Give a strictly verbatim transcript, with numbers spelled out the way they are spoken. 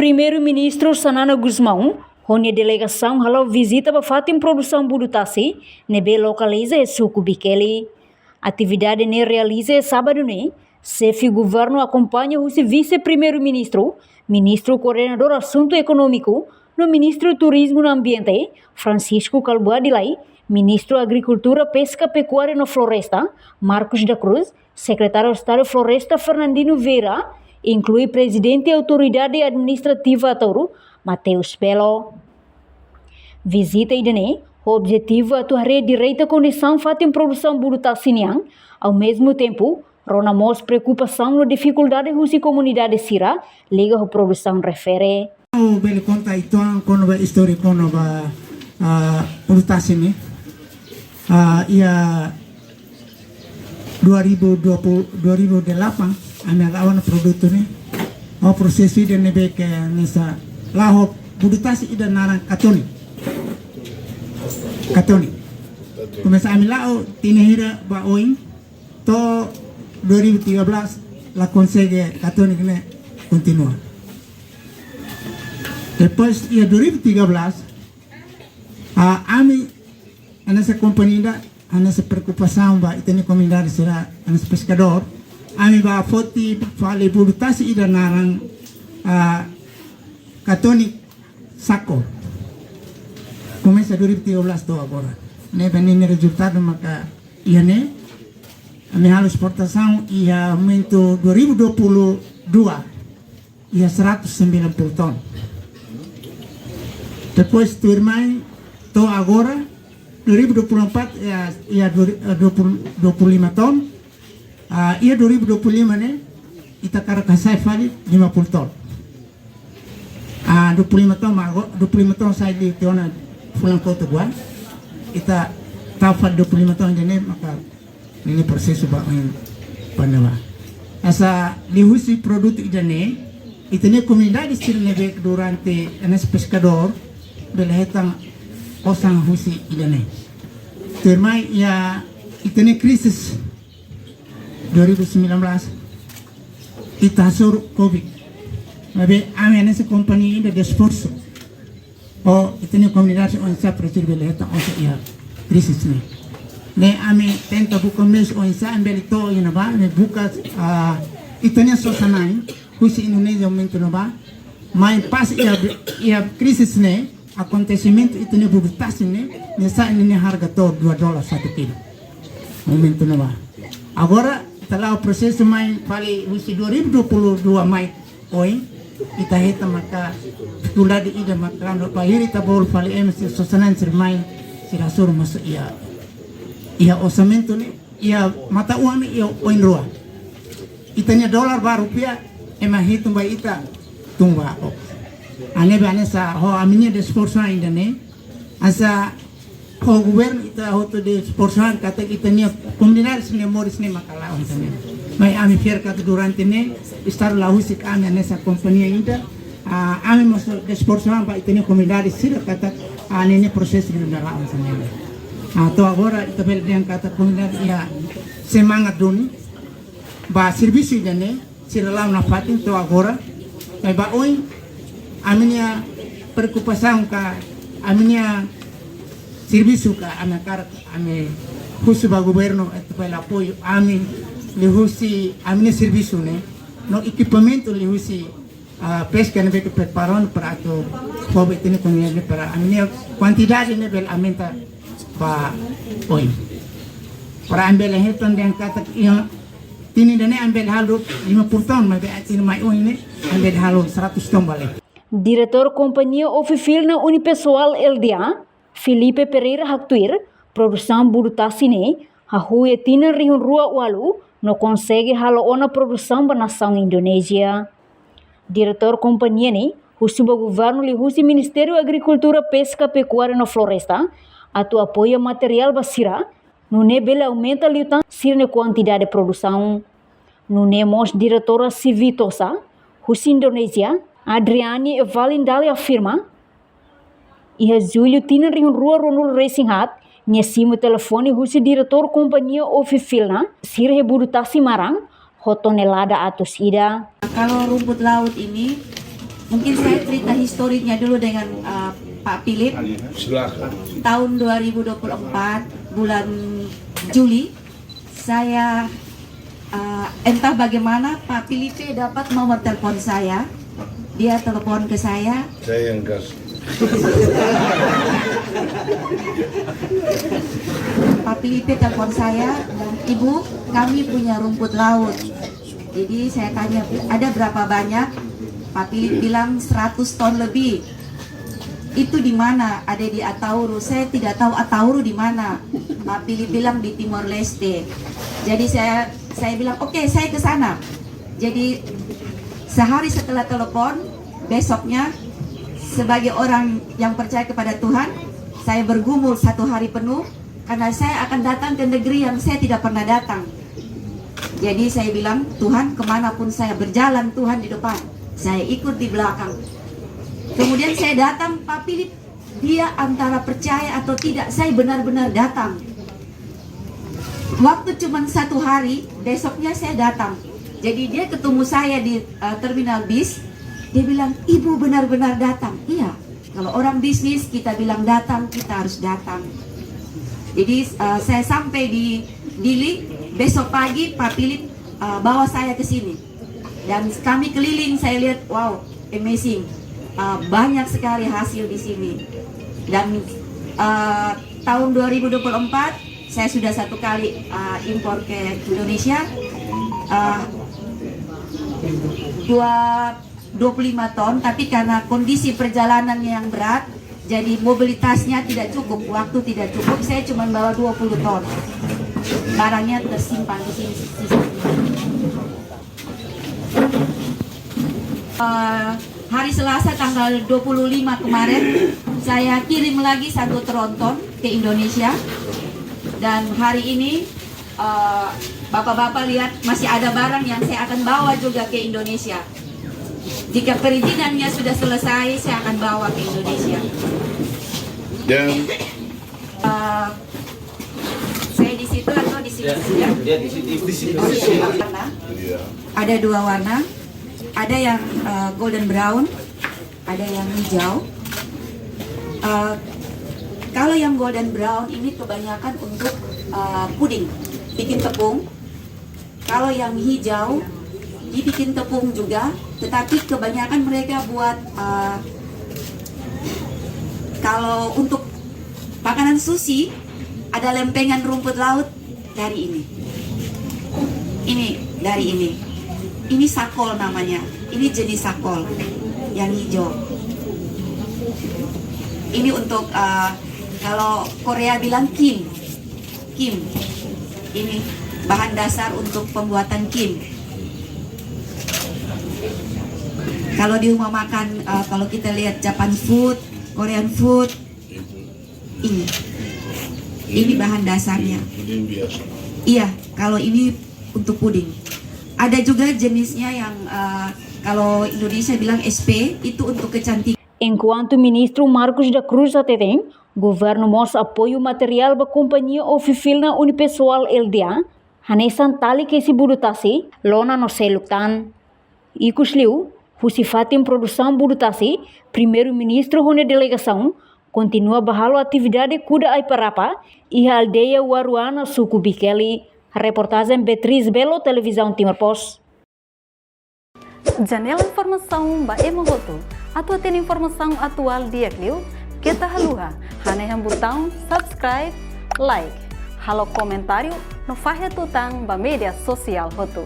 Primeiru-Ministru Xanana Gusmão ho nia delegasaun hala'o vizita ba fatin produsaun budu tasi ne'ebé lokaliza iha suku Bikele. Atividade ne'e realiza iha sábadu ne'e, xefe governu akompaña husi Vise-Primeiru-Ministru, Ministru Koordenadór Asuntu Ekonómiku, no Ministru Turizmu no Ambiente, Francisco Kalbuadi Lay, Ministru Agrikultura, Peska, Pekuária no Floresta, Marcos da Cruz, Sekretáriu Estadu Floresta, Fernandino Vieira, inklui Prezidente Autoridade Administrativa Ataúro, Mateus Belo. Vizita ida-ne'e ho objetivu atu haree direta kondisaun fatin produsaun budu tasi nian, ao mesmo tempo, rona mós preokupasaun no difikuldade husi komunidade sira liga ho produsaun refere. Ha'u bele konta uitoan kona-ba istória kona-ba, ah, budu tasi ne'e. Ah, iha dua ribu dua puluh, dua ribu delapan, ami hala'o ona produtu ne'e. Ho prosesu ida ne'ebé ke hanesan la'o budu tasi ida naran Katoni. Katoni. Komesa ami la'o tinan hira ba oin, to'o dua ribu tiga belas la konsege Katoni ne'e kontinua. Depois iha dua ribu tiga belas, ah, ami hanesan kompañia ida, hanesan preokupasaun ba ita-nia komunidade sira, hanesan peskadór, ami bá foti fali budu tasi ida naran, ah, Katoni Sako. Komesa dua ribu tiga belas to'o agora. Ne'ebé ninia rezultadu maka iha ne'e, ami halo esportasaun iha momentu dua ribu dua puluh dua, iha seratus sembilan puluh ton. Depois tuirmai to'o agora, dua ribu dua puluh empat, iha, iha dua, eh, dua puluh, dua puluh lima ton. Ah, iha dua ribu dua puluh lima ne'e, ita hakarak hasai fali lima puluh ton. Ah, dua puluh lima ton, mak ago-, dua puluh lima ton sai liu tiha ona fulan kotuk agora. Ita tau fali dua puluh lima ton ida-ne'e, maka ninia prosesu ba oin panaba. Hanesan liuhusi produtu ida-ne'e, ita-nia komunidade sira ne'ebé durante hanesan peskadór bele hetan osan husi ida-ne'e. Tuirmai iha ita-nia krisis dua ribu sembilan belas, ita hasoru covid. Maibé ami hanesan kompañia ida esforsu. Ho ita-nia komunidade oinsá presiza bele hetan osan iha krisis ne'e. Ne'e ami tenta buka meius oinsá ami bele to'o iha ne'ebá, ami buka, ah, ita-nia sosa-na'in husi Indonézia momentu ne'ebá. Mai pas iha, iha krisis ne'e, akontesimentu ita-nia budu tasi ne'e, ne'e sa'e ninia harga to'o dua dolar satu kilo. Momentu ne'ebá. Agora, ita la'o prosesu mai fali husi dua ribu dua puluh dua mai oin, ita hetan maka difikuldade ida maka kuandu bainhira ita bolu fali ema sira sosa-na'in sira mai, sira hasoru masu iha, iha orsamentu ne'e, iha matan-uan ne'e iha oin rua. Ita-nia dolar ba rupiah, ema hitung ba ita, tun ba o. Ne'ebé hanesan ho ami-nia esforsu ida-ne'e, hanesan ho governu ita hotu esforsu katak ita-nia komunidade sira-nia moris ne'e maka la'o hanesan ne'e. Mai ami fiar katak durante ne'e, Estadu la husik ami hanesan kompañia ida, ah, ami mós esforsu ba ita-nia komunidade sira katak, ah, ninia prosesu ne'e la'o hanesan ne'e. Ah, to'o agora ita bele dehan katak komunidade iha semangat duni ba servisu ida-ne'e, sira la'o nafatin to'o agora. Mai ba oin, ami-nia preokupasaun ka, ami-nia servisu ka, ami hakarak, ami husu ba governu atu fó apoiu ami liuhusi ami-nia servisu ne'e, no ekipamentu liuhusi, ah, peska ne'ebé ke prepara ona para atu fó ba ita-nia komunidade para ami-nia kuantidade ne'e bele aumenta ba oin. Para ami bele hetan dehan katak iha tinan ida-ne'e ami bele halo lima puluh ton, maibé tinan mai oin ne'e ami bele halo seratus ton ba leten. Diretór Kompañia Ofifilna Unipessoal Lda, Filipe Pereira haktuir, produsaun budu tasi ne'e hahú iha tinan rihun rua ualu no konsege halo ona produsaun ba nasaun Indonézia. Diretór kompañia ne'e husu ba governu liuhusi Ministériu Agrikultura, Peska, Pekuária no Floresta atu apoia materiál ba sira, nune'e bele aumenta liután sira-nia kuantidade produsaun. Nune'e mós diretora Sivitosa, husi Indonézia, Adriani Evalin Dali afirma, iha Jullu tinan rihun rua ruanulu resin haat, nia simu telefone husi diretór kompañia Ofifilna, sira iha budu tasi maran, ho tonelada atus ida. Kalau rumput laut ini, Mungkin saya cerita historinya dulu dengan, eh, Pak Philip. Silakan. Tahun dua ribu dua puluh empat, bulan Juli, saya, eh, entah bagaimana Pak Philip dapat nomor telepon saya. Dia telepon ke saya. Saya yang kasih. Pak Philip telepon saya dan, "Ibu, kami punya rumput laut." Jadi saya tanya, "Ada berapa banyak?" Pak Philip bilang, "Seratus ton lebih." "Itu di mana?" "Ada di Ataúro." "Saya tidak tahu Ataúro di mana." Pak Philip bilang, "Di Timor Leste." Jadi saya, saya bilang, "Oke, saya ke sana." Jadi sehari setelah telepon, besoknya, sebagai orang yang percaya kepada Tuhan, saya bergumul satu hari penuh karena saya akan datang ke negeri yang saya tidak pernah datang. Jadi saya bilang, "Tuhan, kemanapun saya berjalan, Tuhan di depan, saya ikut di belakang." Kemudian saya datang, Pak Philip, dia antara percaya atau tidak, saya benar-benar datang. Waktu cuman satu hari, besoknya saya datang. Jadi dia ketemu saya di, eh, terminal bis, dia bilang, "Ibu benar-benar datang." Iya, kalau orang bisnis kita bilang datang, kita harus datang. Jadi, eh, saya sampai di Dili, besok pagi Pak Philip, eh, bawa saya ke sini. Dan kami keliling, saya lihat, wow, amazing. Eh, banyak sekali hasil di sini. Dan, eh, tahun dua ribu dua puluh empat, saya sudah satu kali, eh, impor ke Indonesia. Eh, dua, dua puluh lima ton, tapi karena kondisi perjalanannya yang berat, jadi mobilitasnya tidak cukup, waktu tidak cukup, saya cuma bawa dua puluh ton. Barangnya tersimpan di sini, sisa. Eh, hari Selasa tanggal dua puluh lima kemarin, saya kirim lagi satu tronton ke Indonesia. Dan hari ini, eh, bapak-bapak lihat, masih ada barang yang saya akan bawa juga ke Indonesia. Jika perizinannya sudah selesai, saya akan bawa ke Indonesia. Dan Eh, saya di situ atau di sini? Ya, ya, di sini, di sini. Warna. Iya. Ada dua warna. Ada yang, eh, golden brown, ada yang hijau. Eh, kalau yang golden brown ini kebanyakan untuk, eh, puding, bikin tepung. Kalau yang hijau dibikin tepung juga, tetapi kebanyakan mereka buat, eh, kalau untuk makanan sushi, ada lempengan rumput laut dari ini. Ini dari ini. Ini sakol namanya. Ini jenis sakol yang hijau. Ini untuk, eh, kalau Korea bilang kim. Kim. Ini bahan dasar untuk pembuatan kim. Kalau di rumah makan, eh, kalau kita lihat Japan food, Korean food, ini. Ini bahan dasarnya. Puding biasa. Iya, kalau ini untuk puding. Ada juga jenisnya yang, eh, kalau Indonesia bilang S P, itu untuk kecantikan. Enkuantu Ministru Marcos da Cruz hateten, governu mós apoiu materiál ba kompañia Ofifilna Unipessoal Lda, hanesan tali kesi budu tasi, lona no seluk tan. Ikus liu, husi fatin produsaun budu tasi, Primeiru-Ministru ho nia delegasaun kontinua bá halo atividade kuda ai-parapa iha aldeia Waruana, suku Bikeli. Reportajen Beatriz Belo, Televizaun Timor Post. Janela informasaun ba ema hotu. Atu hatene informasaun atuál di'ak liu, keta haluha hanehan butaun subscribe, like, halo komentáriu no fahe tutan ba média sosiál hotu.